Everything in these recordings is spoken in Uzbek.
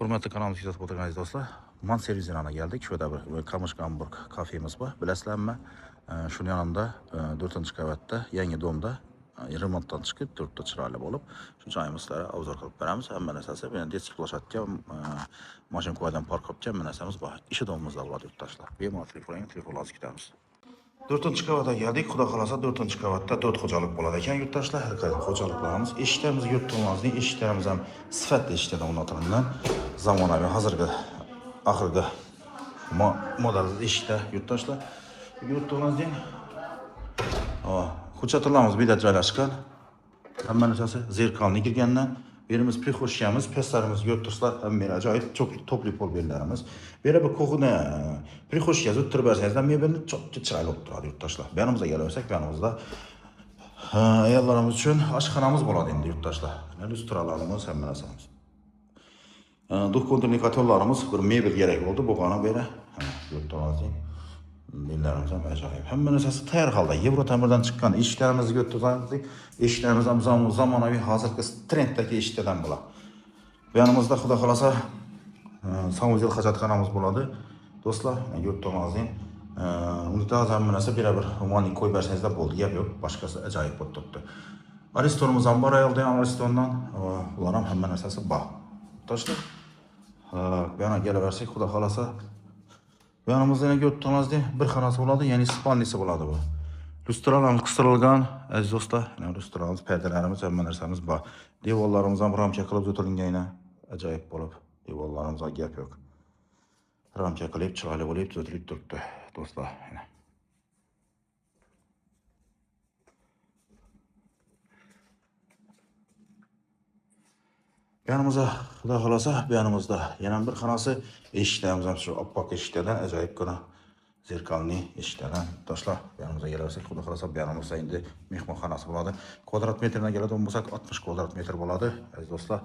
Hurmatli kanalimizni kuzatib o'tirgan aziz do'stlar, Man servis yanına geldik. Şurada bir Kamış Hamburg kafemiz var. Bilasizlarmi? Şunun yanında 4. qavatda yangi domda remontdan chiqib turibdi, chiroyli bo'lib. Shu joyimizga obzor qilib beramiz. Hamma narsasi, bu детский площадка, mashina qo'yadigan parkovka, hamma narsamiz bor. Ishi domimizda bo'ladi yurtdoshlar. Bemalol telefon, telefonlarni kutamiz. 4. qavatga geldik. Xudo xohlasa 4. qavatda 4 xo'jalik bo'ladi ekan yurtdoshlar. Har qaysi xo'jaliklarimiz eshiklarimiz yurtdoshlarning eshiklarimiz ham sifatli eshiklardan o'rnatilgan. Zamonaviy hozirgi oxirgi model eshiklar yurtdoshlar. Yurtdoshlarning hujjatlarimiz bu yerda joylashgan. Hamma narsasi zerkalni kirgandan birimiz prixoshkamiz, pastlarimiz ko'rib tursalar, hamma ajoyib topli pol berlarimiz. Bu yerda bir ko'hna prixoshka o'tirib bersangizlar, mebelni cho'tga chiroyli bo'lib turadi yurtdoshlar. Bu yanimizga kelaversak, bu yanimizda ayollarimiz uchun oshxonamiz bo'ladi endi yurtdoshlar. Lyustralarimiz, hamma narsamiz. Двухконтурный kotellarimiz, bir mebel kerak bo'ldi, bu xona bu yerda. Yurtdoshlar, mebellarimiz ham ajoyib. Hamma narsasi tayyor holda. Yevro ta'mirdan chiqqan eshiklarimizni ko'rib tursangiz, eshiklarimiz ham zamonaviy hozirgi trenddagi eshiklardan bo'ladi. Bu yanimizda xudo xolasa sanuzel hojatxonamiz bo'ladi. Do'stlar, yurtdoshlar, unitaz hamma narsa bir romanlik qo'yib bersangizlar bo'ldi, gap yo'q. Boshqasi ajoyib bo'lib turibdi. Aristonimiz ham bor, ayolda ham Aristondan, ular ham hamma narsasi bor. Yurtdoshlar, bu yana kelaversak, xudo xolasa bu yanimizda yana ko'rib turganingizdek bir xonasi bo'ladi, ya'ni spalnisi bo'ladi bu. Lyustralarimiz qistirilgan, aziz do'stlar, lyustralarimiz, pardalarimiz, hamma narsamiz bor. Devorlarimiz ham ramka qilib o'tirilgan, yana ajoyib bo'lib, devorlarimizga gap yo'q. Ramka qilib, chiroyli bo'lib tuzatilib turibdi, do'stlar. Yanımıza, xudo xolasa, bu yanımızda yana bir xonasi, eshiklarimiz ham shu oppoq eshiklardan, ajoyibgina zerkalli eshiklardan yurtdoshlar. Bu yanimizga kelaversak, xudo xolasa, bu yanimizda endi mehmonxonasi bo'ladi. Kvadrat metrdan keladigan bo'lsak, 60 kvadrat metr bo'ladi, aziz do'stlar.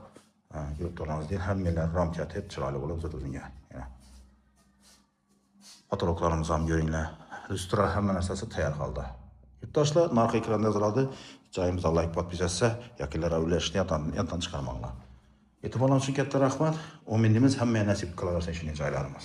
Ko'rib turganingizdek, hammalari ramka deb chiroyli bo'lib tuzatilgan. Yana patologlarimiz ham ko'ringlar. Lyustra hamma narsasi tayyor holda. Yurtdoshlar, narxi ekranda yoziladi. Joyimizga like podpisatsiya, yaqinlar ulashni yoddan chiqarmanglar. E'tiborlaringiz uchun katta rahmat. Umidimiz hammaga nasib qilaversin shunday joylarimiz.